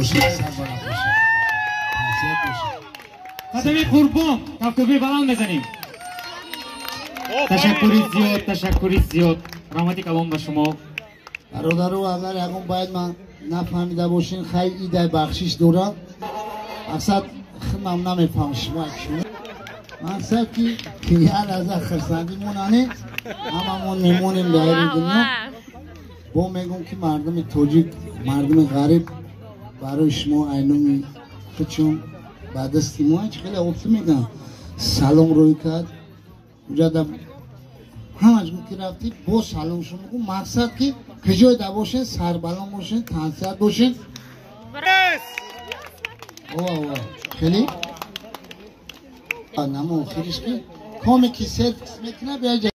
бошед, сарбаланд бошед, тансиҳат бошед. Қадами Қурбон, кафкӯби баланд мезанем. Ташаккури зиёд, ташаккури зиёд, раҳмати калон ба шумо. Бародару, агар ягон байт ман нафаҳмида бошин, хай, идай бахшиш дорам. Мақсад, худмам намефаҳм шумо. Мақсад, ки як лаҳза хурсандӣ монане, ҳамамон мемонем дар ин дунё. Бо мегӯм, ки мардуми тоҷик, мардуми ғариб, барои шумо айнуми худшон ба дасти мо чи хеле обту мегӯям, салом рӯй кард. Уҷада ҳамаш ки рафтӣ, бо салом шумо мегӯм. Мақсад, ки куҷой да бошен, сарбаланд бошен, тансиҳат бошен. Ова, ова, хеле намо охириш, ки коме ки сервис мекунад, бия.